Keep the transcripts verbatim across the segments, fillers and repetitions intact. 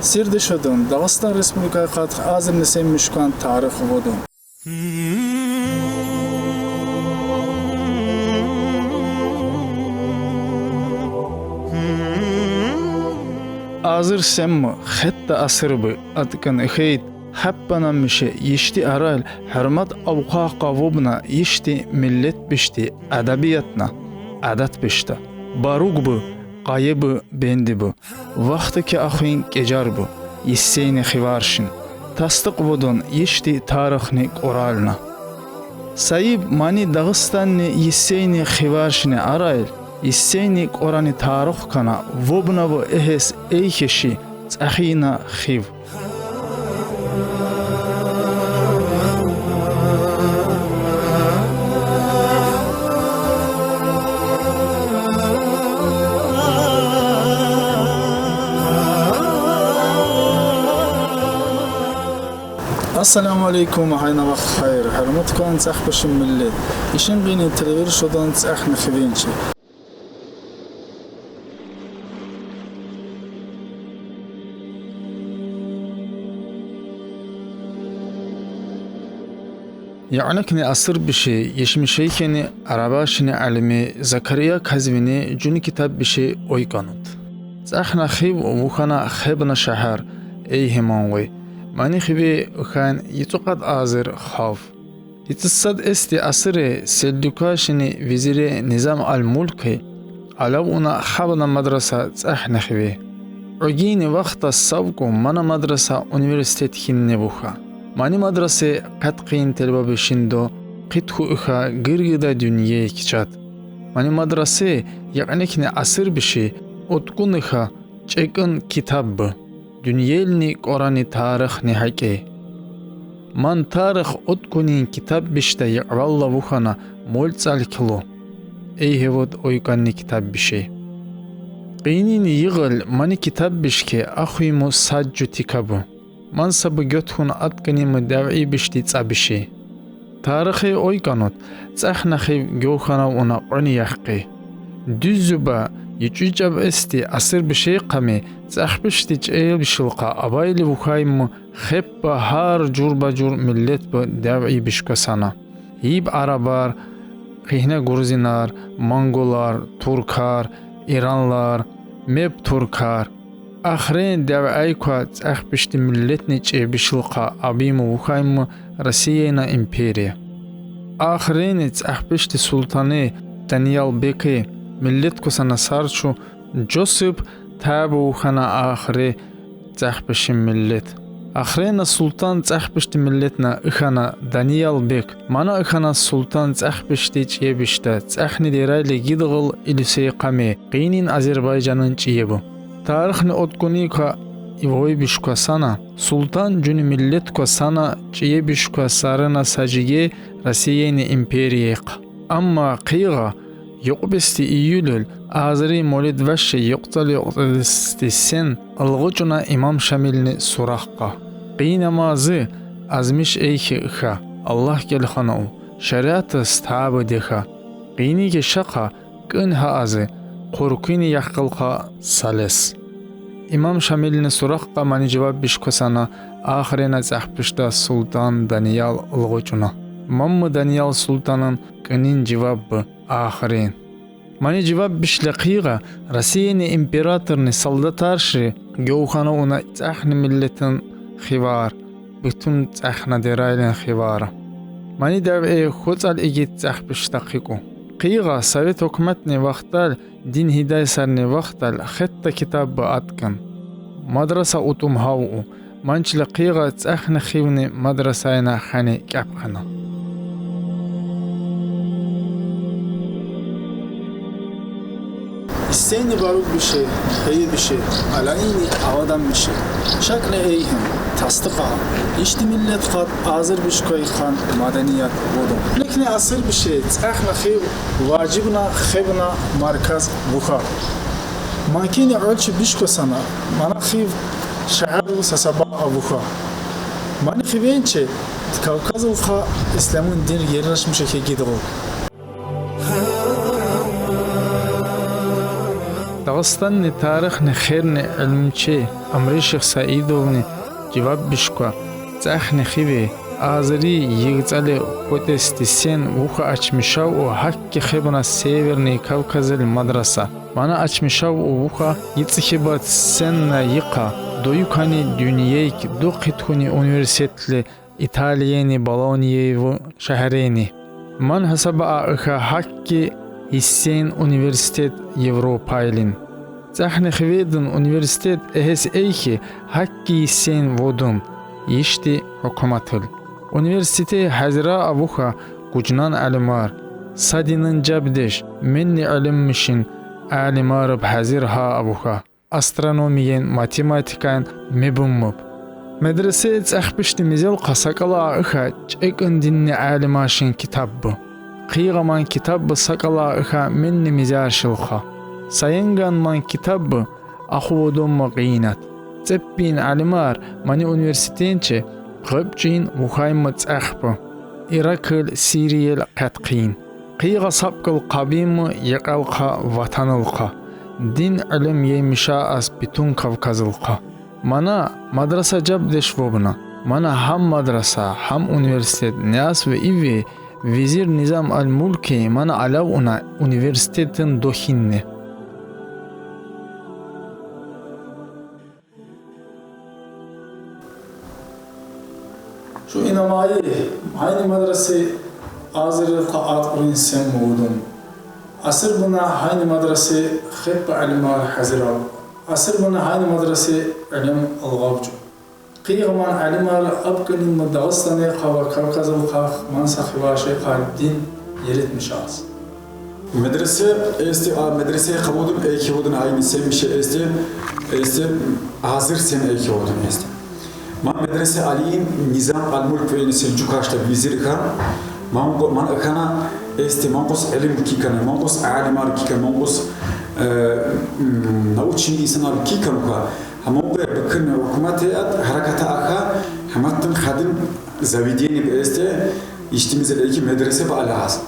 Сирди шудун, Дагъыстан Республикай къадх азырни сенмиш кван тарих водун. Азыр сенму, хетта асыр бы, аткъын ихейт, хаппанамиши, йишти арал, хурмат авкъа къавубна, йишти миллет бишти, адабиятна, адат бишта. Барук бы, къайы бы, бенди бы. Вахту ки ахуин кежар бы, йиссейни хиваршин. Тасдикъ водун йишти тарихни къорална. Сайиб мани Дагъыстанни йиссейни хиваршини арал, йиссейни къорани тарих кана, вобна вы эгьес эй хеши, цӏахина хив. Ассаламу алейкум, гьайна вахт хайир, гьуьрмет кван цӏах пишин миллет. Ишин къени телевир шудан цӏахни хивинчи. Яъникни асыр биши, ешмишейхени, арабашини алими Закария Казвини жуни китаб биши ойканут. Цӏахна хив вухана хебна шагьар, эй гьеман гъуй. Мани хиве хьан йицӏу къад азыр хав. Йицӏсад эсти асыри Селдюкашини визири Низам аль-Мулки алав уна хабна мадраса цӏахна хиве. Угини вахта савку мана мадраса университет хинне вуха. Мани мадрасаи къаткъин телбаби шинду къитху иха гиргида дуьнье кичад. Мани мадрасаи яъникни асыр биши уткъун иха чӏекӏин китаб бы. Дуьньелни къорани тарихни гьакӏи. Ман тарих уткъунин китаб бишда йикъвалла вухана мулцӏалкилу. Эй гьевуд ойканни китаб биши. Къенин йигъил мани китаб бишки ахуйму сад жу тика бы. Ман са бы гётхун аткъиним дявий бишди цӏа биши. Тарихи ойканут, цӏахна хив гёхана уна къвани яхкъи. Дуьз зуба, йичӏвичӏав эсти асыр биши къами, цӏах бишди чӏейил бишилкъа абайли вухайми хеппа гьар журба-жур миллет бы дявий бишквасана. Гьиб арабар, къигьна грузинар, монголар, туркар, иранлар, меб туркар. Ахрен дявай ква цӏах бишди миллетни чӏебишилкъа абийми вухайми Россияйна империя. Ахрени цӏах бишди султани Даниял беки миллет квасана сарчу Жосип таб вухана ахри цӏах биши миллет. Ахрена султан цӏах бишди миллетна ихана Даниял бек. Мана ихана султан цӏах бишди чӏебишда, цӏахни дерайли гидгъил Илисей къами, къенин Азербайжанын чӏебу. Тарихни уткъуни ква ивай бишквасана, султан жуни миллет квасана, чӏебишква сарана сажиге Россияйни империяйхъ. Амма къигъа, юкьбисти июлюл, азри мулид ваши юкьцӏал юкьцӏадисти сен, алгъучӏуна Имам Шамилни сурахъ къа. Къи намази азмиш эйхи иха, Аллагь гелхана у, шариатиз таб деха. Къини гешахъа, кӏин гьа ази, къуркъини яхъ гелха салес. Имам Шамилни сурахъ къа мани жаваб бишквасана, ахрена цӏах бишда султан Даниял алгъучӏуна. Мамми Даниял султанын кӏинин жаваб бы ахрен. Мани жаваб бишле къигъа, Россияни императорни солдатарши гёхана уна цӏахни миллетин хивар, бутун цӏахна дерайлин хивар. Мани дяве хуцӏал игит цӏах бишда хъикӏу. Къигъа совет гьукуматни вахтал, дин гьидай сарни вахтал хетта китаб бы аткъин. Мадраса утӏум гьав у, ман чла къигъа цӏахни хивни мадрасайна хани кӏапӏ хъана. Исейни барук биши, хейи биши, алайини авадан биши. Шакни эйгьим, тасдикъ агьа. Ишди миллет къад азир бишквай къан маданият буду. Лекни асир биши, цӏахна хив важибна, хевна марказ вуха. Манкини гъвечӏи бишквасана, мана хив шагьар сасаба авуха. Мани хивенчи Кавказулха исламун дин ернашмиша хьегидгъу. Дагъыстанни тарихни херни илимчи Амриших Саидовни жаваббиш ква: цӀехни хиве, азири йигъцӀали кӀватӀесди сен вуха ачмишав у гьакӀ хибна Северный Кавказал мадраса. Мана ачмишав у вуха йицӀихьибад сенна йикъа, дуюкани дуьньяйк духъ хьиз хьуни университетли Италияни Болоньяви шегьеррайни. Ман гьисаба а ихьа гьакӀ йиссен университет Европайлин. ЦӀехни хиведин университет эгьес эгьи гьакӀ йиссен вадун, йишди гьукуматал. Университете гьазира авуха гужнан алимар, са динин жабдеш, менни илиммишин алимар гьазир гьа авуха, астрономиядин, математикадин мебунмуб. Медресе цӀехбишди мезелхъа са кӀала ихьа чӀекӀундинни алимашин китаббу. Хъийгъа ман китаббу са кӀала ихьа менни мезаршилхъа. Саянган ман китаббу ахвадунма къинат. ЦӀепин алимар мани университетчи гъвепчӀин вухайма цӀехбу. Иракл, Сириял къеткъин. Хъийгъа сапкъал къабинма йикъелхъа ватанилхъа. Дин илим яймиша ас битун Кавказилхъа. Мана мадраса жабдеш вабна. Мана гьам мадраса, гьам университет няс ва иве везир Низам аль-Мулки мана алав уна университетин дохинни. Шу инамайи гьайни мадрасай азирилхъа аткъурун сен мугъудун. Асир буна гьайни мадрасай хеппа алимар гьазирал. Асир буна гьайни мадрасай илим алгъавчӀу. Хъийгъа ман алимар абкъининма Дагъустанайхъа ва Кавказилхъа, ман са хивашайхъа дин еретмишаз. Медресе эсти, а медресе хавудун, эй хавудун айни сен мише эсти, эсти азир сен эй хавудун эсти. Ман медресе алин Низам аль-Мулк вейни Селчук ашта визир хан. Ман, ман хана эсти, ман къус илим кикана, ман къус алимар кикана, ман къус, э, м, научный инсанар кикана ха. Гьаман къе бикин гьукумат яд, гьаракат аха, гьаматтин хадин заведение эсти, иштимиз эки медресе ба алаз.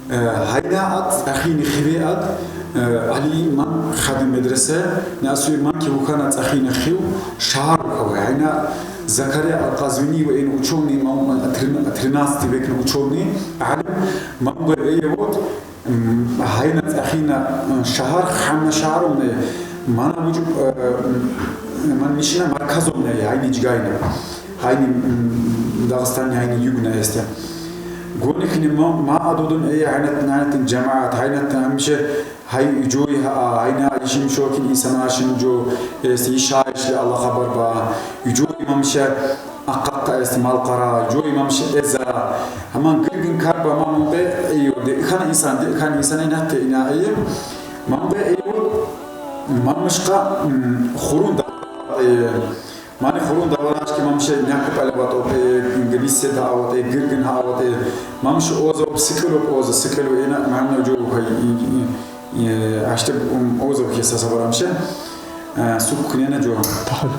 Э, гьайна ад, ахини хиве ад, э, али ман хадин медресе, насуи ман ки вухана ахини хив, шагьар хав, гьайна Закария аль-Къазвини ва ин учёный, ман, ман, трин-, тринадцатый векни учёный, алим, ман къе эй вот, М, гьайна цӀахина, м, шагьар, гьамна шагьарумни, мана вуджуб, э, м, ман мишина марказумни, гьайни жигайна. Гьайни, м, Дагъустан, гьайни югна эсти. Гонихни ма, ма адудун, э, гьайнат, гьайнатин жамаат, гьайнат гьамиша, гьай жуй, гьа, гьайна ишим шокин инсана шин жу, эсти ишайшли Аллагь хабар ба. Жуй имамша, Акъакъа эсти Малкъара, жуй имамша Эза. Гьаман гиргин кар ба ман къе, эйо, де, ихан инсан, де, ихан инсан инатте ина, эйо. Ман къе, эйо, ман мишка, м, хурун да, э, мани хурун да варашки мамша някъ пале ват, э, гирисе да ават, э, гиргин ават, э, мамша озо, сикило озо, сикило ина, мамна жуй хай, и, и, Э, аште, м, озо хеса сабарамше. Э, сук кнена жо.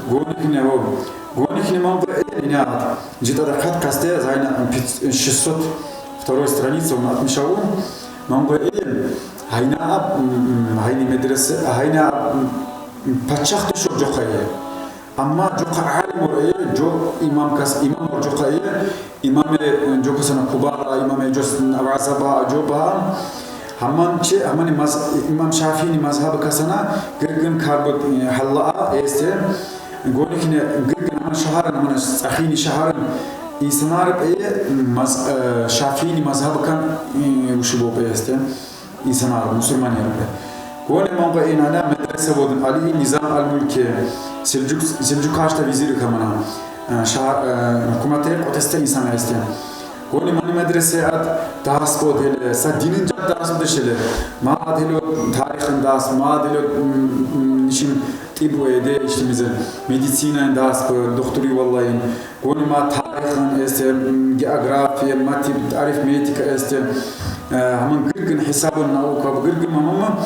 Гонихни, о. Гонихни ман къе, э, ина. Житада хат касте, зайна, м, пят-, шестьсот второй страница, он отмечал. Ман къе, э, гьайна, м, м, гьайни медресе, гьайна, м, м, пачах тушур жохае. Амма жо къе алим ор, жо имам кас, имам ор жо къе, имам, э, жо касана Кубара, имам, э, жо с-, Авазаба, жо ба. Гьаман чи, гьамани маз-, имам Шафиини мазгьаб касана гиргин карбут, э, гьалла а, эсти. Гонихни гиргин гьаман шагьарин, гьаман цӀахини шагьарин инсанар, э, маз-, э, Шафиини мазгьаб кан, э, ушибу эсти. Инсанар, мусурманар. Гони ман къе инана медресе водун, али Низам аль-Мулки, Селчук, Селчук ашта визир хамана, э, ша-, э, гьукумате къотесте инсан эсти. Гони мани медресе ад дарс бод гьеле, са динин жа дарс бод гьеле. Ма ад гьеле тарихин дарс, ма ад гьеле, м, м, нишин тиб ва эде иштимизе, медицина дарс бод, доктори валлайин. Гони ма тарихин эсти, м, география, математика, арифметика эсти, э, гьаман гиргин гьисабун наука, гиргин мамама,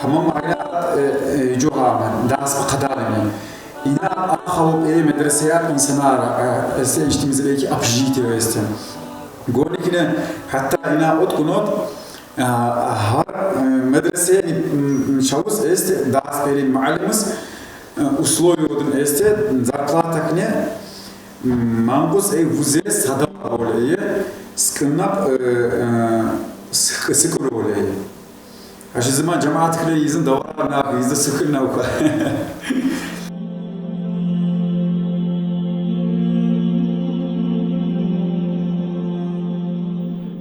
гьаман айна, э, э, жо гьаман, дарс къадалини. Ина ахаву, э, медресе инсанар, э, эсти иштимизе эки общежитие эсти. Гонихни гьатта ина отгунот, А, гьар, э, медресе, м, м, чавуз эсте, дарс берин муаллимиз, э, условие одун эсте, зарплата кьне, м, манкъус эй вузе садав более, скынап, э, э, сык-, сыкъыр более. Аши зиман жамаат киле изин даварна, изин сыкъырна уха.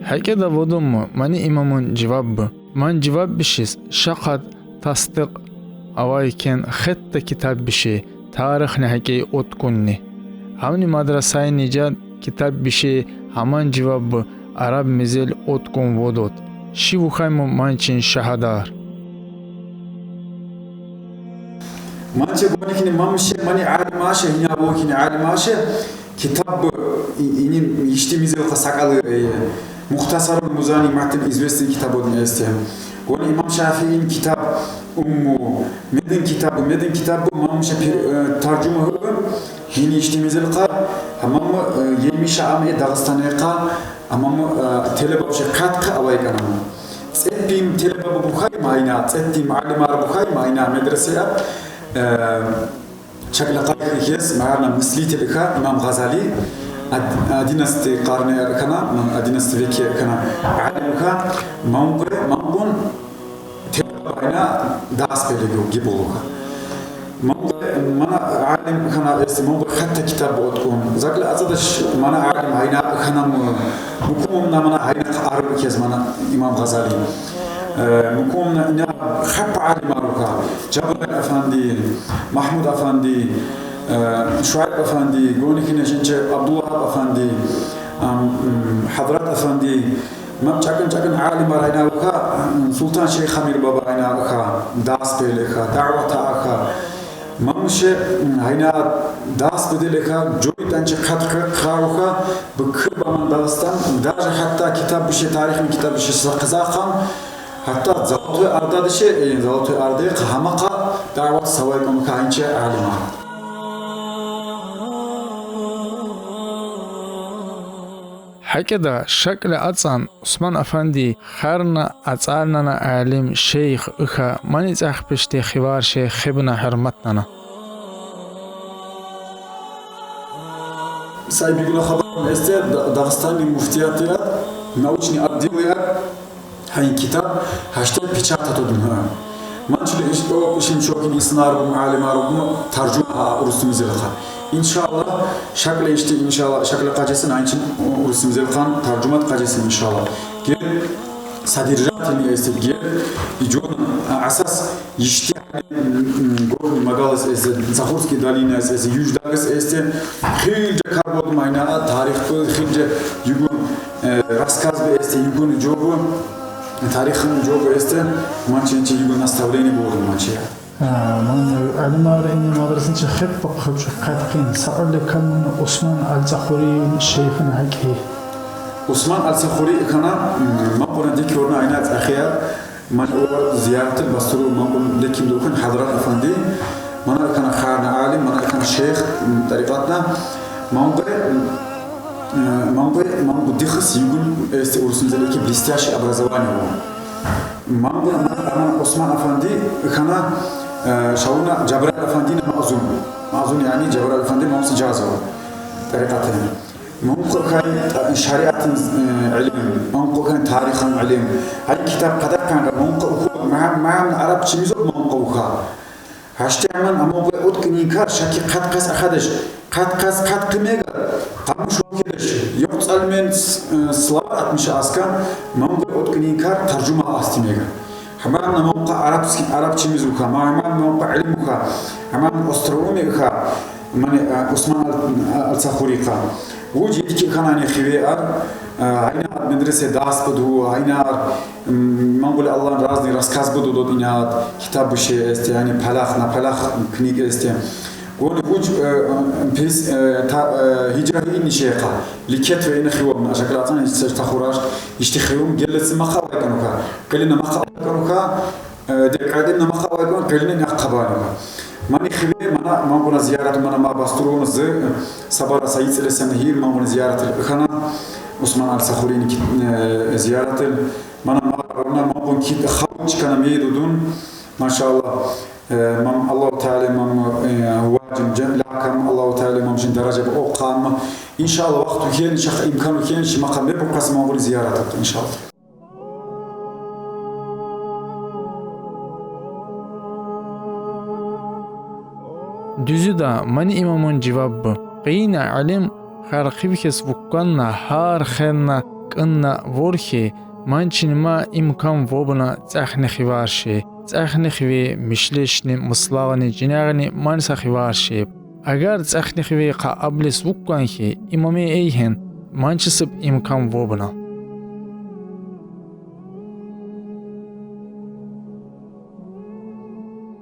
Гьакӏеда водунму мани имамун живаббы? Ман живаб бишиз шакъад тасдикъ авай квен хетта китаб биши, тарихни гьакӏей откъунни. Гьамни мадрасай нижат китаб биши, гьаман живаббы араб мезел откъун водод. Ши вухайму манчин шагьадар. Манче боникни мамше, мани алим аше, гьина бокини алим аше, китаб и-, инин ишти мезел къа сакъалы, э, Мухтасарул Музани, матн известный китаб одун эсте. Гон имам Шафиин китаб Умму, медин китаб, медин китаб мамше пир-, э, таржума гьы, гьини ишти мезел къа, гьамамы, э, емиша ам э Дагъыстане къа, гьамамы, э, телебаб ше къаткъы авай кӏанамы. Цеппим телебаб бухай майна, цеппим алимар бухай майна медресея, э, чакълакъай хес, марна мыслитель ха, имам Гъазали, од-, одиннадцатый къарне хана, м, одиннадцатый веке хана алим ха, манкъу-, манкъун телебаб айна дарс береги гибулуха. Манкъу-, мана алим хана эсте манкъу хатта китаб откъун. Закъли ацадаш мана алим айна ханамы, мукумна мана айна ару кез мана имам Гъазали. Э, мукумна ина хаппа алимар уха. Жабраил афанди, Магьмуд афанди, э, Шуайб афанди, гоникине женче Абдулвагьаб афанди, ам, м, Гьазрат афанди, мам чакъын-чакъын алимар айна уха, м, Султан Шейх Амир баба айна уха, дарс береги ха, давата аха. Мамше, м, айна дарс бедели ха, жойданчи къаткъы къа уха, бу кирбаман Дагъыстан, даже гьатта китаб биши, тарихни китаб биши са къызахан, гьатта Золотой Орда деше, э, Золотой Орда къа гьамакъа дават савай кӏун ха инче алима. Гьакӏеда шакъли ацан Усман афанди харна ацарнана алим шейх уха, мани цӏахпишди хивар шейх хебна гьурматнана. Сай бигуна хабар эсте Да-, Дагъыстанни муфтиятия, научный отделия, гьай китаб гьаште печатать одун ха. Манчили иш-, о, ишим шокин инсанар бу, алимар бу, таржума гьа урус мезел ха. Иншаллагь, шакъли ишти, иншаллагь, шакъли къачесын, айчин урус мезел хан таржумат къачесын, иншаллагь. Гел содержательный эсте, гел, и жон, а, асас ишти, м, м, Горный Магалас эсте, Сахурский долинас эсте, Юждагъыс эсте, хилже кар бодум айна, тарих бу, хилже югун, э, рассказ бу эсте, югун жобу, тарихын жобу эсте, манчинчи югун наставление болду манчи. А, ман, э, алимар ини мадрасанчи хеппа хучу къаткъин, саулли камун Усман Алсахури шейхин гьакъи. Усман Алсахури хана, м, ман къуна дикёрна айна цӏахия, ман о зияратил бастуру ман къуна диким духун Гьазрат афанди, мана хана харна алим, мана хана шейх, м, тарикъатна, ман къуна, м, э, ман къуна, ман къуна дихс югун эсте урус мезелики блестящий образование о. Ман къуна, ман, ман Усман афанди хана, э, шавуна Жабраил афандина маъзун. Маъзун, яни Жабраил афанди маъзун жазва. Тарикъатин. Ман къуна хай, э, шариатын, э, илим, ман къуна хай тарихын илим. Гьай китаб къадар къанга, ман къуна уху, ман, ман арабчи мезоб ман къуна уха. Гьаште аман, аман къуна откъинин кар, шаки къаткъас ахадаш, къаткъас къаткъы мега, къамуш окедаш, ёкъ цӏалмен с-, э, словарь атмыша аска, ман къуна откъинин кар таржума асти мега. Гьаман ман къуна арабский, арабчи мез уха, гьаман ман къуна илим уха, гьаман астрономия уха, мани, э, Усман Ал-, Алсахури къа. Вуж идики ханани хиве ар, э, айна медресе дарс буду, айна ар, м, ман къуна Аллагьын разный рассказ буду дод ина ар, китаб буше эсте, яни палах, на палах книга эсте. Гон вуж, э, э, пес, э, та, э, гьижра ини шейха. Ликет ве ина хивом, ашакратан иште тахураш, ишти хивом, геллеси махал кӏануха. Къилина махал кӏануха, э, де къадин махал кӏан, къилина нахъабануха. Мани хиве, мана, ман къуна зиярат, мана ма бастурун зы, сабара сайцле сен гьир, ман къуна зиярат хана, Усман Алсахурини, э, зиярат, мана ма Ана мамбун кит хавчкана мейдудун. Машалла. Э, мам Аллаху Таала мам, э, важим джан лакам Аллаху Таала мам шин даража окхам. Иншалла, вахту хен, шах имкану хен, ши макам бе букас мамбур зиярат, иншалла. Дюзю да, мани имамун дживаб бу. Къийна алим хар хивхес вукканна, хар хенна кынна ворхи, манчин ма имкан вобна цӏахни хиварши, цӏахни хиве мишлешни, мыслални, джинагъни манса хиварши. Агар цӏахни хиве къа аблес вуккан хи, имаме эйхен, манчисиб имкан вобна.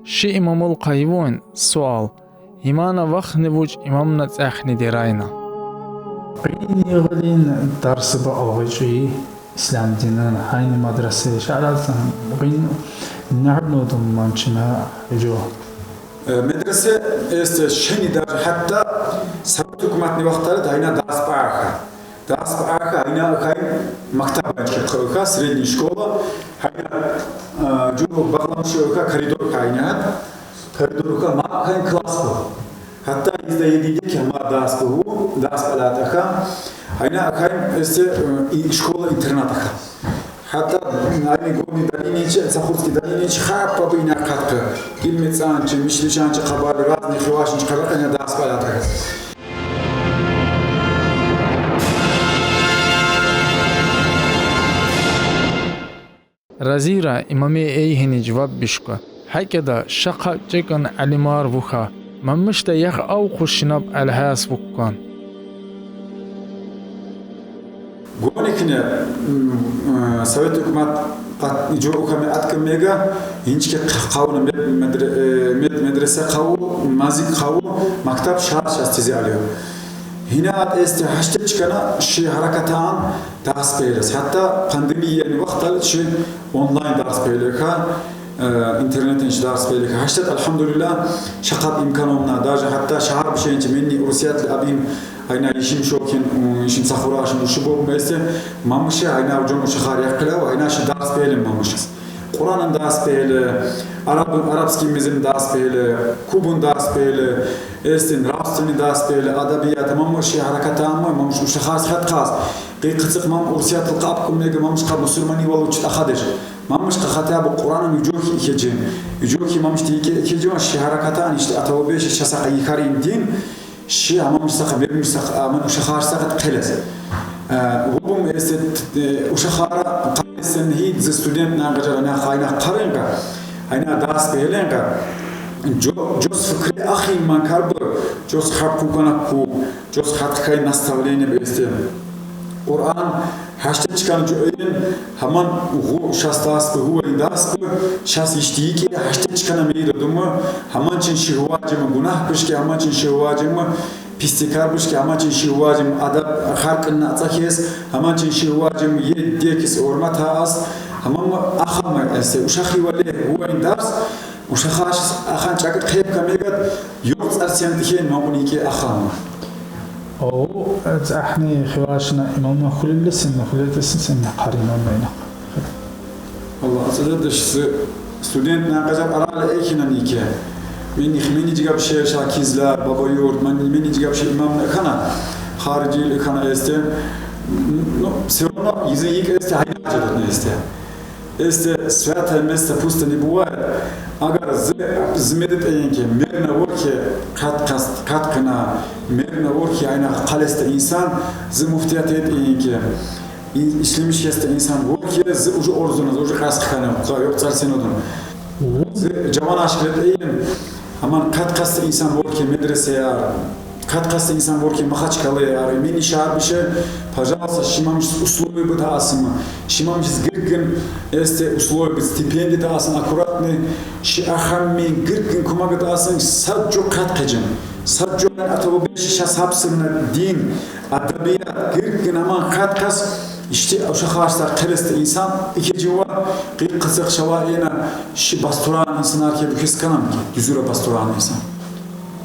Ши имамул къайивун суал. Имана вахни вуч имамна цӏахни дерайна. Къин игълин дарсиба алгъичӏи ислам динин гьайни мадраса шаралсан къин нагьбнудум манчина жо. Э, медресе эсте шени даже гьатта Совет гьукуматни вахтара дайна дарс пӏаха. Дарс пӏаха, гьайна хьай мактабанчик хьайха, средняя школа, гьайна, э, жугьу багъламши хьайха, коридор хьайна, коридор хьайха, ма хьай класс бу. Гьатта изда едиде ки ма дарс бу, дарс пӏалатаха. Гьайна хьай эсте, э, и школа-интернатаха. Гьатта айни Горный долинайчи, Сахурский долинайчи хаппа бу ина къатты. Илми цӏанчи, мишлишанчи къабали, разный хивашинчи къабали, гьайна дарс пӏалатаха. Разира имаме эйхени жаваб бишка. Гьакӏ да шакъа чӏекӏан алимар вуха. Мамишда ях ав хушинаб алгьас вуккан. Гоникне, м, э, Совет гьукумат къат-, жо ухами аткам мега, инчке къавна мед-, медре-, э, мед-, медресе къаву, мазик къаву, мактаб шар шас тизи алио. Гьина ат эсте гьаште чкана ши гьаракатан дарс пелес. Гьатта пандемияни вахтал ши онлайн дарс пелеха, э, интернетин ши дарс пелеха. Гьаштат, алгьамдулиллагь, шакъат имкан умна. Даже гьатта шагьар бишенчи менни Урусиятли абин гьайна ишим шокин, м, ишим сахурашин ушибу месе, мамше гьайна уджун ушахар якъилав, гьайна ши дарс пелем мамшес. Къуранын дарс пеле, араб-, арабский мезин дарс пеле, кубун дарс пеле, эсте нравственный дарс пеле, адабият, мамши гьаракатан ма, мамш ушахар схат къас. Къи къыцыкъ мам Урусиятл къаб кумега мамшка мусульманивал учит ахадеш. Мамшка хотя бы Къуранын уджухи икеджин. Уджухи мамшти ике-, икеджин, ши гьаракатан ишти атавбеши шаса къайихарин дин. Ши аман сахаб, аман ушахар сахат къелес. Э, вубум эсте, э, ушахара къалесен гьи зи студент нагъажара на хайна къаренга, гьайна дарс пеленга, жо-, жос фикри ахин манкар бу, жос хаб кукана ку, жос хатхай наставление бу эсте. Къуран гьаште чкан жо эйн, гьаман угъу шас дарс бу, гьувай дарс бу, шас ишти ике, гьаште чкана мейра дума, гьаман чин ши гьуважима гунагь бишки, гьаман чин ши гьуважима пистикар бишки, гьаман чин ши гьуважим адаб харкъынна ацӏахес, гьаман чин ши гьуважим е декис ормата ас, гьаман ма ахама эсте, ушахивале гьувайн дарс, ушахаш ахан чакъ хеп камегат, ёкъ цӏар сен тхен мамун ике ахама. О, цӏахни хивашна имамна хулиллесин, хулиллесин сен къаринан майна. Аллагь, асада дашсы студент нагъажар арали эхинан ике. Мени, мени жигаб ше шакизлар, баба юрт, мени, мени жигаб ше имам хана, харижил хана эсте. Ну, всё равно изин ик эсте, гьайна жадат эсте. Эсте святое место пусто не бывает. Агар зи, зи медет эйнке, мерна ворхе, кат, кат, кат кына, мерна ворхе айна къалесте инсан, зи муфтият эт эйнке. Ин-, ишлемиш хесте инсан ворхе, зи уже орзуна, зи уже къас хана, къа-, ёкъ цӏар сен одун. Зи жаван ашкилет эйн, аман къат къасты инсан ворхе медресеяр, къат къасты инсан ворхе Махачкалаяр, мени шагьар бише, пожалуйста, шимамиш условия быда асыма, шимамиш гиргин эсте условия быд, стипендия да асын аккуратный, ши ахам мен гиргин кумага да асын, сад жо къат къеджин, сад жо ата бабеши шас гьабсырна дин, адабият, гиргин аман къат къас, ишти ушахарсар къелесте инсан, ике жува, къи къызыкъ шава эна, ши бастуран инсанар ке бухес канам ки, дюзюра бастуран инсан.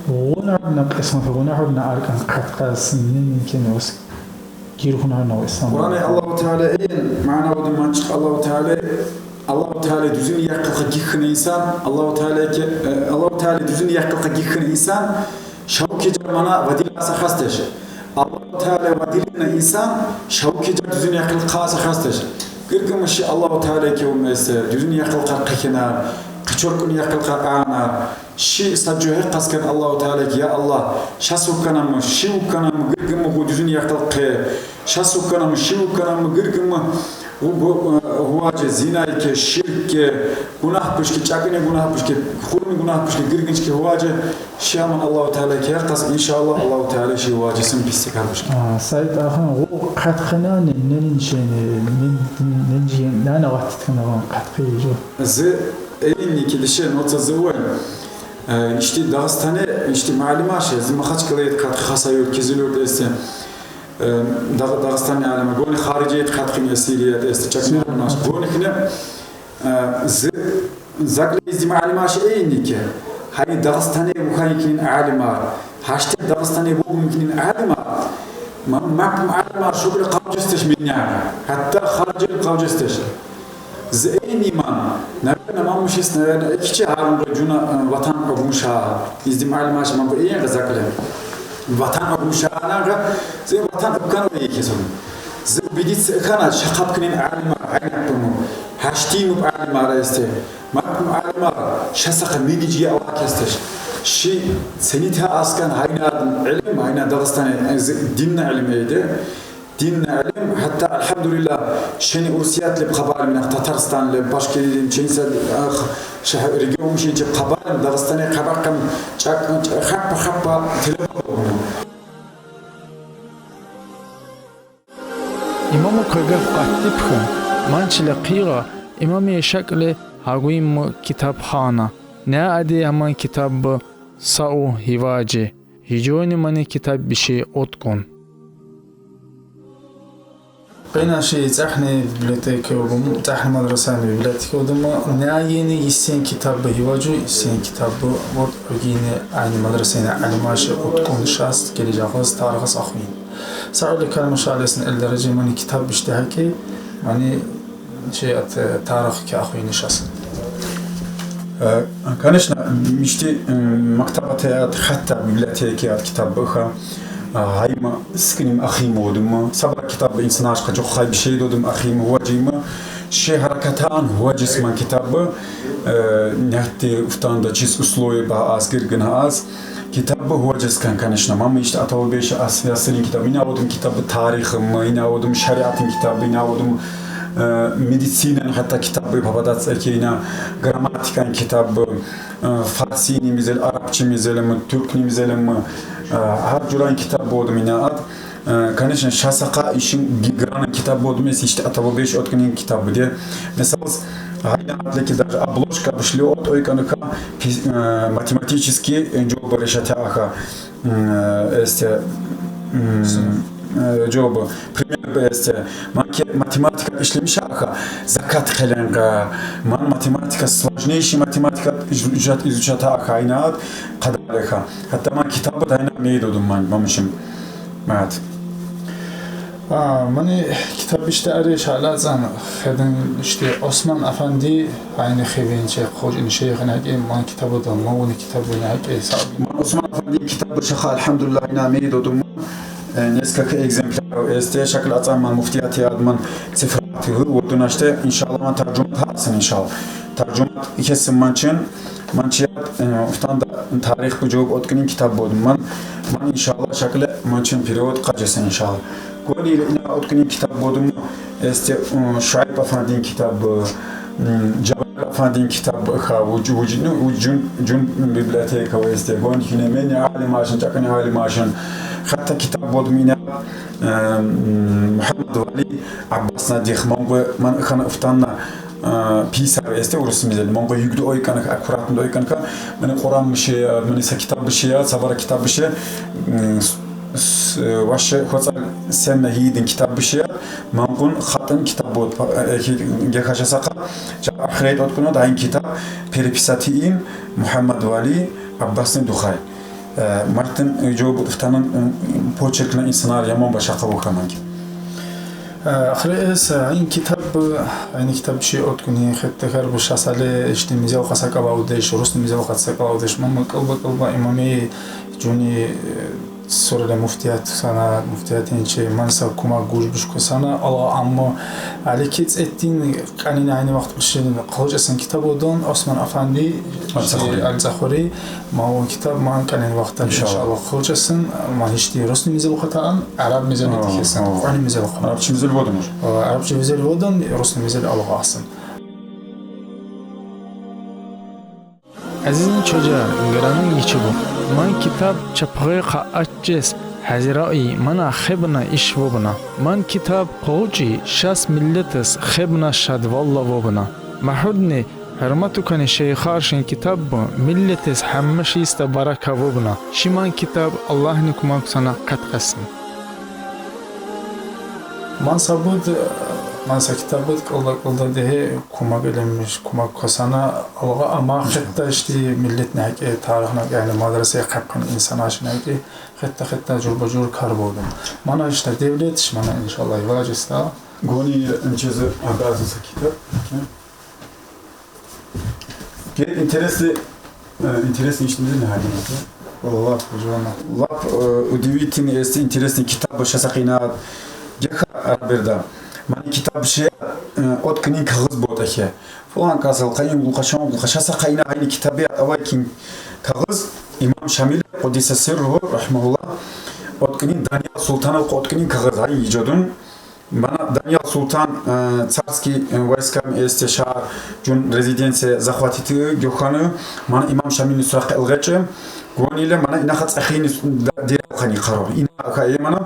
Гъунагьна къисмат, гъунагьна аркан къат къас нин кен ос. гиргьунарнава ислам. Къуръанда Аллагьу Таала ийин мана буду манчик Аллагьу Таала, Аллагьу Таала дуьзюн якълыкъгъа гихьуна инсан, Аллагьу Таала ки, э, Аллагьу Таала дуьзюн якълыкъгъа гихьуна инсан, шавкъ жар мана вадиласа хас теш. Аллагьу Таала вадилина инсан, шавкъ жар дуьзюн якълыкъгъа хас теш. Гиргинми ши Аллагьу Таала ки уммесе, дуьзюн якълыкъгъа къекенар, къычуркъуьн якълыкъгъа анар, ши сад жуьгье къаскан Аллагьу Таала ки, я Аллагь, шас вукканамы, ши вукканамы, гиргинми гъу дуьзюн якълыкъгъа, шас вукканамы, ши вукканамы, гиргинми гъу, гъу, э, гъуважи, зинайке, ширкке, гунагь пушке, чакъыни гунагь пушке, хурми гунагь пушке, гиргинчке гъуважи, ши аман Аллагьу Таала ки къас, иншаллагь, Аллагьу Таала ши гъуважи син писси карбушке. А, Саид ахун, гъу къаткъинани, ненин шени, нен, нен жиен, нана ватткана гъу къаткъи жо. Зи эйни килише, но ца зи вай. Э, ишти Дагъыстане, ишти муаллимаше, зи Махачкъала ет къаткъи хаса юрт, Кизил юрт эсте. Э, Дагъ-, Дагъыстане алима, гъуни харижи ет къаткъи, Сирия эсте, чакъ муаллимаш. Гъуни хине, э, зи, закъле зи муаллимаше эйни ки. Гьайни Дагъыстане вухайкинин алима. Гьаште Дагъыстане вухайкинин алима. Ма, ма, муаллимаш шукъули къавжестеш миняна. Гьатта харижи къавжестеш. Зи эйни ман, наверно, ман мушис, наверно, экичи гьарун гъа жуна, э, ватан къавмуша. Изди муаллимаш ман бу эйни гъа закъле. Ватан къавмуша нагъа, зи ватан къавмуша экисон. Зи убедиться хьана шакъапкинин алима, айнакъ буну. Гьаштиму алима эсте. Ман алима шасакъа минижи ава кестеш. Ши сенита аскан гьайна илим, гьайна Дагъыстане, э, зи динна илим эйде. Динна илим, гьатта, альгьамдулиллагь, шени Урусият леб къабалим, нагъ Татарстан леб, Башкирилим, ченса, ах, шагь-, регион мишин чи къабалим, Дагъыстане къабакъам, чакъ, чакъ, хаппа, хаппа, телефон. Имаму квегав къаттипха, манчила къигъа, имамия шакъле гьагуимма китабхана. Не ади аман китабба сау гъиважи. Гьижони мани китаб биши откъун. Къена ши цӀехни библиотека вугум, цӀехни мадрасани библиотека вудума, няйини йисин китабба гъиважу, йисин китабба вот огини айни мадрасани алимаши откъун шас, гележагъас, таргъас ахвин. Сауликан машалесин эл даражи мани китаб бишти гьакъи, мани Чи ат, э, тарих ки ахвини шас. Э, конечно, мишти, э, мактабате ат, гьатта библиотеке ат китаб баха, а, гьайма скиним ахим одума. Сабра китаб инсанашка жохай бишей додум ахим гъважима. Ши гьаракатан гъважис ман китаб, э, нягьти уфтанда чиз условие ба аз гиргин аз. Китаб гъважескан, конечно, мама ишти атаву беш ас-, ясрин китаб, ина одум китаб тарихым, ина одум шариатин китаб, ина одум, э, медицинан гьатта китаб, пападац экена грамматикан китаб, э, фарсини мезел, арабчи мезелим, тюркни мезелим, э, гьар журан китаб одум ина ад. Э, конечно, шасакъа ишин ги-, гранын китаб одум эс ишти атаву беш откъунин китаб де. Мисал, гьайна адли ки даже обложка бишли от ойкъаныка пи-, э, математический, э, жобу решатяха. М, э, эсте, м, э, жобу. Пример бу эсте. Ман ки математика ишлемишаха, закат къеленга. Ман математика, сложнейший математика изучат, изучатаха, айнад къадалеха. Гьатта ман китаб дайна мейдудум ман, мамышим. Мат. А, мани китаб ишти ари шалацан, хедин ишти Осман Афанди, айни хивинче, хож ин шейхин гьакъи, ман китаб да, мавуни китаб да гьакъи, саб. Ман Осман Афанди китаб шаха, альгьамдулиллагь, ина мейдудум. Э, несколько экземпляров эсте, шаклацан ман муфтият яд ман цифрати гъу, вот дунаште, иншаллагь, ман таржума тасын, иншаллагь. Таржума кесим манчин, манчи, э, уфтанда тарих бу жаваб откъунин китаб бодум ман. Ман, иншаллагь, шакле манчин перевод къажеса, иншаллагь. Гъуни ина откъунин китаб бодум эсте, э, Шуайб Афандин китаб, м, Жабар Афандин китаб ха, вуж-, вуж-, ну, вуж-, жун, жун библиотека эсте. Гъуни хине мени алимашин, чакъани алимашин. Гьатта китаб бодум ина, э, м, Мухаммад Вали Аббасна дихман гъу ман хана уфтанна, а, писар эсте урус мезел. Ман гъу югду ойкъанка, аккуратно ойкъанка. Мани Къуран биши, мани са китаб биши, сабара китаб биши, м, с-, с-, ваше хоца сенна гьидин китаб биши, ман гъун хатин китаб бод, э, гехаша саха, жа ахирет откуна дайн китаб, переписати им Мухаммад Вали Аббасни духай. Э, мартин, э, жо бу уфтанын, м, почеркна инсанар яман башакъа вуха манги. Ахири эс, ин китаб, ин китаб чи отӀкӀуьн, хетте хьар бу шасали, ишти мизел хъаса кӀалавдеш, русни мизел хъаса кӀалавдеш, мама кӀалба кӀалба имами жуни сурали муфтият сана, муфтиятин чи манса кумак гуж бушку сана, ала амма алики цӀеттин кӀанин айни вахт бишин хъалчасан китаб одон Осман Афанди, Алцахури. Алцахури, мавун китаб ман кӀанин вахтан, иншалла, хъалчасан, ман ишти русни мизел хъатаан, араб мизел тихесан, кьани мизел хъатаан. Арабчи мизел водун. Арабчи мизел водун, русни мизел алгъасан. Азизин чожа, гранын ичибу. Ман китаб чапгъай къа аччес, хазираи мана хебна иш вобна. Ман китаб къоучи шас миллетес хебна шадвалла вобна. Махудни хӀурматукани шейхаршин китаб бу, миллетес хӀяммашиста барака вобна. Шиман китаб Аллагьни кумак сана къаткъасни. Ман сабуд, ман са китабуд кӀалда-кӀалда дехӀе кумак илимиш, кумак касана алгъа, амма хетта ишти миллетни гьакӀи, тарихна гьакӀи, яни мадраса хъапкъин инсанашни гьакӀи, хетта-хетта жур-жур кар бурдум. Мана ишта девлетиш, мана иншалла важиста. Гуни мчезе абазуса китаб. Гье, интересный, э, интересный иштимиз не гьадин? Валлагь, жувана. Лап, э, удивительный, эсти интересный китаб башаса къинат. Гьеха араберда. Мани китаб ше, э, отӀкӀинин кагъыз бу отӀахе. Фулан касал къайин гулхъашан гулхъашаса къайна айни китаби авай кин кагъыз Имам Шамил къуддиса сирругьу рахмагьуллагь. ОтӀкӀинин Даниял Султанов къо отӀкӀинин кагъыз ай ижодун. Мана Даниял Султан, э, царский, э, войсками эсте шагьар жун резиденция захватить гьехъани, мана Имам Шамилни сурахъ элгъечӀи, гониле мана инагъа цӀахини с-, да-, дирал хани къарор. Ина ка е мана,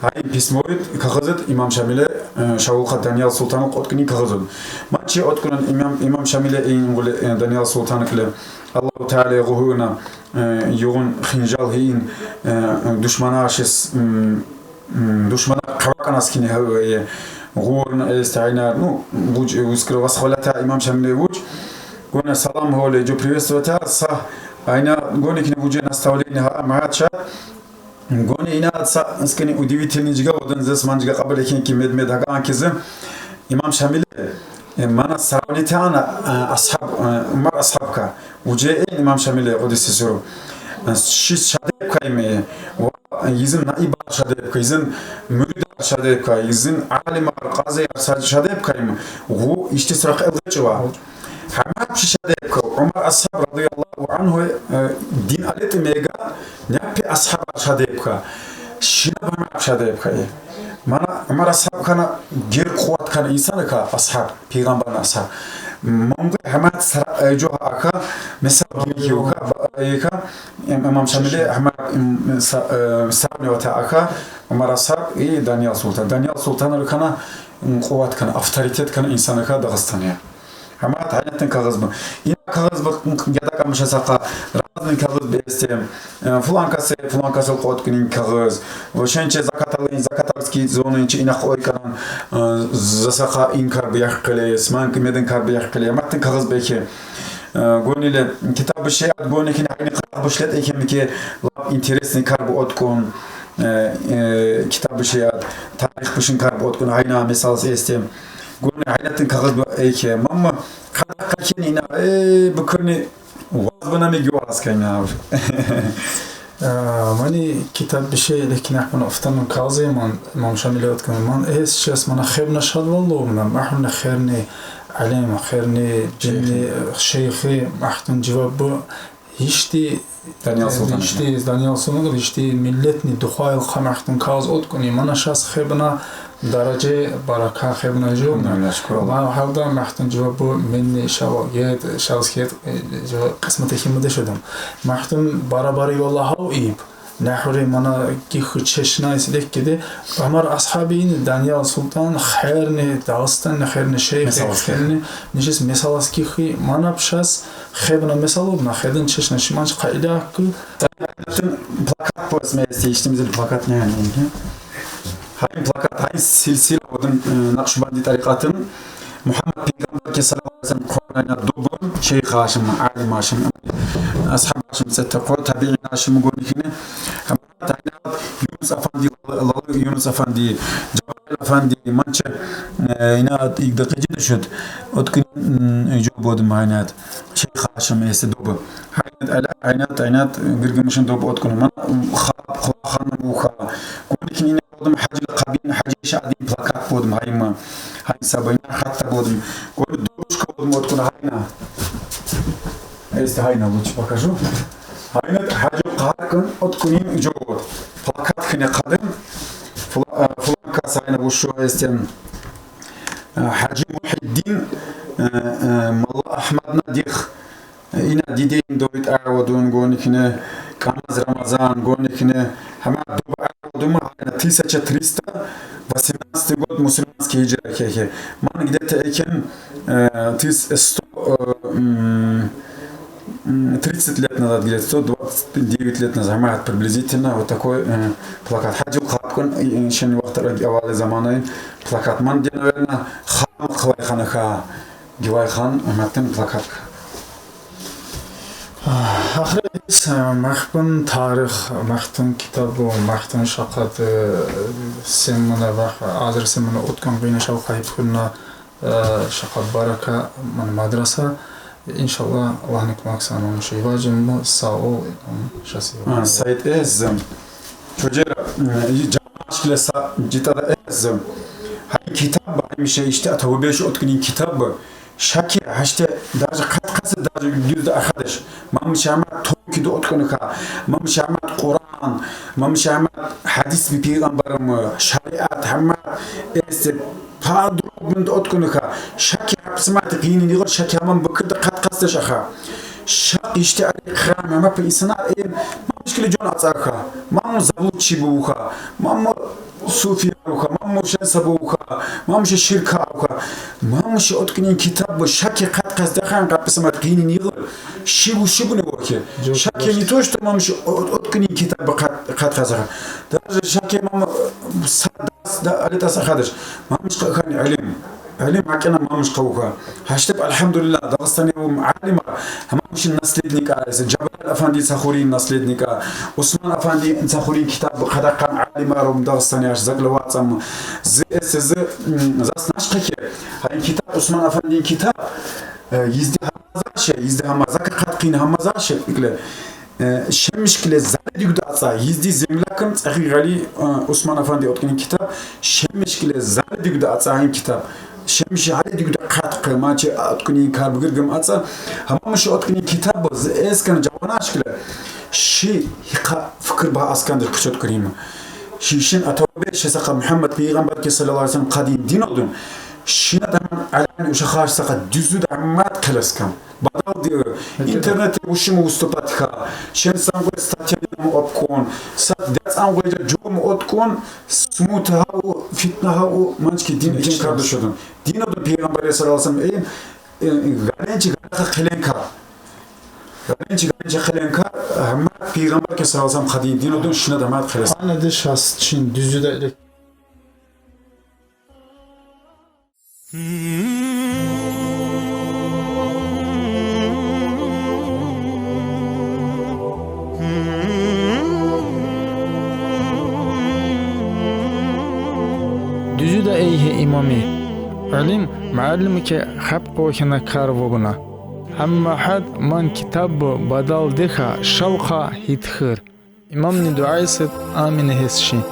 гьай письмоид, кагъызид Имам Шамиле, э, шавулха Даниял Султан къо отӀкӀини кагъызуд. Ман чи отӀкӀунан Имам, Имам Шамиле ин гуле, э, Даниял Султан киле, Аллагьу Таала гъугьуна, э, югъун хинжал гьин, э, душманашис, м, М, душмана къавакъанас кини гьаве, гъурна эс тайнар, ну, вуч, ускра васхвалата Имам Шамиле вуч. Гона салам гьоле, жо приветствовать са, айна гони кини вуже наставление гьа, магьача. Гони ина са, скани удивительный жига, одан зес ман жига къабул экен ки мед-мед гьага анкизи. Имам Шамиле, э, мана сравнить ана, э, асхаб, э, Умар асхабка. Вуже эн Имам Шамиле къуддиса сирругьу. Э, ши шадеб кайме, ва изин наибар шадеб кай, изин муридар шадеб кай, изин алимар, къазияр са-, шадеб кайме, гъу ишти сурахъ элгъечӀи ва. Гьамад чи шадеб кай, Умар асхаб радияллагьу ангьу, э, дин алетӀи мега, няпи асхабар шадеб кай. Шина гьамад шадеб кай. Мана Умар асхаб хьана гер къуват хьана инсан ка асхаб. Пайгъамбарни асхаб. Мангъи гьамад сара, э, жо ака, мисал гирихьи ука, ба-, э, ка, им-, Имам Шамиле гьамад, им, са-, э, сравнивать ака, Умар асхаб и Даниял Султан. Даниял Султан рукана, м, къуват хьана, авторитет хьана инсан ка Дагъустане. Гьамад гьайнатин кагъыз бу. Ина кагъыз бу, м, яда камыша сака, разный кагъыз бу эсте. Э, фулан касе, фулан касел къо отӀкӀинин кагъыз. Ва шенче закаталин, закатарский зонин чи инах ойкаран, э, засаха ин кар бу яхкъиле, сманки медин кар бу яхкъиле, маттин кагъыз бехе. Э, гониле, китаб бу шеят гонихин айни къарагъ бушлет эхемике, лап интересный кар бу отӀкӀун, э, э, китаб бу шеят, тарих бушин кар бу отӀкӀун, айна мисал эсте. Гуни гьайнатин кагъыз ба эйке. Мама, къада къахьени ина, э, бу куни ваз бунами гуаз кайнав. Э, мани китаб биши лекин ахман офтанун кагъыз ман, Имам Шамиле отӀкӀун. Ман эс час мана хебна шадваллу, мана махна херни алим, херни жинни, шейхи, махтун жаваб бу. Ишти Даниял Султан. Ишти Даниял Султан, ишти миллетни духвайл хъа махтун кагъыз отӀкӀуни, мана шас хебна даража барака хебна жо. Ма гьалда махтун жаваб бу менни шавал гед, шавс гед, э, жо къисмет эхимде шудум. Махтун барабари валлагь гьав иб. Нахури мана гиху чешнайс леккеде, Умар асхабин Даниял Султан херни Дагъустан, херни шейх, херни нишис месалас гихи, мана пшас Хебна месалу, на хедин чешна шиманч къайда ку. Тарикъатын плакат поэзме эсти, иштимизил плакат не яни? Гьайин плакат, гьайин силсила одун, э, Накъшбанди тарикъатын. Мухаммад пайгъамбар ки саллаллагьу алайгьи ва саллам Къуръанна дубун, шейх Гьашим, алим Гьашим, асхаб Гьашим, сетта къо, табиин Гьашим гонихине. Тайнават Юнус Афанди, Лалы Юнус Афанди, Жабраил Efendi, mançe, e, ina ilk dakika da şut. Otkun, mm, jo bodum haynat. Şey Haşim esi dobu. Haynat ala, haynat, haynat, gırgımışın dobu otkun. Mana, ha, ha, hanım uha. Gonikin ina bodum hacı kabin, hacı şadin plakat bodum hayma. Hay sabayna hatta bodum. Goni duşka bodum otkun hayna. Если hayna лучше покажу. Hayna hacı kahkın otkunin jo. Plakat kine kadın. Фла-, э, фланка сайна вушо эстем, э, Хаджи Мухиддин, э, э, Молла Ахмадна дих. Э, ина дидейн довит араводун гоникне, Камаз Рамазан гоникне, хама доб араводума, тысяча триста восемнадцатый год мусульманский хиджра хехе. Ман где-то экен, э, тыс-, сто, э, м, м, тридцать лет назад, где-то сто двадцать девять лет назад, хама приблизительно вот такой, э, плакат. Хаджи Капкан, э, э, шен вахтар авалы заманай плакат. Ман где, наверное, хам хвай ханаха, гивай хан, маттын плакат. Ахрис, э, махпын тарих, махтын китабу, махтын шакаты, э, семмана вах, азыр семмана уткан гыйна шал хайп хунна, э, шакат барака, ман мадраса. Иншалла, Аллахны кумаксан он шиважым, сау, он шасива. А, Саид эззым. Чоджера, э, и джамашкиле са, джитада эззым. Хай китаб, хай мише иште атаву беш утканин китаб. Шаки, хаште, даже кат касы, даже дюзда ахадыш. Мамы шама тонки да утканыха. Мамы шама Куран. Мамы шама хадис би пейгамбарымы. Шариат, хама эсте подробно да утканыха. Шаки хапсыматы кыйны нигор, шаки хамам быкыр да кат касы да шаха. Шак иште али храм, хама пе исана, э, мамы шкили джон ацаха. Мамы завучи буха. Мамы Суфияруха, мамы шен сабуха, мамы ше ширкауха, мамы ше утканин китаб, шаки кат кас дахан капсамат кыйны нигыл. Шибу, шибу не вохе. Шаки не то, что мамы ше утканин китаб кат, кат касаха. Даже шаки мамы садас да алитас ахадыш. Мамы ше кахан илим. Илим хакина мамы ше кауха. Хаштеп, альхамдулилла, Дагъыстане ум алима, хамамшин наследника, эсе Джабраил Афанди Сахурин наследника, Усман Афанди Сахурин китаб кадакъан алима рум Дагъыстане аш заклеватсам, зы эсе зы, м, зас нашкаке, хай китаб, Усман Афандин китаб, э, изди хамазаше, изди хамазака каткин хамазаше, икле. Э, шемишкиле зале дюгда аца, изди землякым, цахи гали, э, Усман Афанди открин китаб, шемишкиле зале дюгда аца ин китаб. Шемиш зале дюгда кат кымаче открин карбы гыргым аца. Хамамыш открин китаб, эскан джаванашкиле. Ши хика фикр ба аскандыр кучот крима. Ши шин атавбе ши сака Мухаммад пейгамбар ки саллаллаху алейхи ва саллам кадин дин одун. Шина да алан уша хаш сака дюзю да мат каласкам. Бадал ди, интернетте ушим выступать ха. Шен сангой статья ма откон. Сат дец ангой да джом откон. Смута хау, фитна хау, манчки дин, дин кардашодун. Дин одун пейгамбар саллаллаху алейхи ва саллам, э, э, гаренчи гараха келенка. Гаренчи, гаренчи келенка, хама пейгамбар ки саллаллаху алейхи ва саллам кадин дин одун шина да мат каласкам. Ана де шас чин, дюзю да Дюзю да эйхе имами. Илим, муаллими ке хап къохина кар вогуна. Хамма хад ман китаб бадал деха шалха хитхыр. Имамни дуайсыд амин хесши.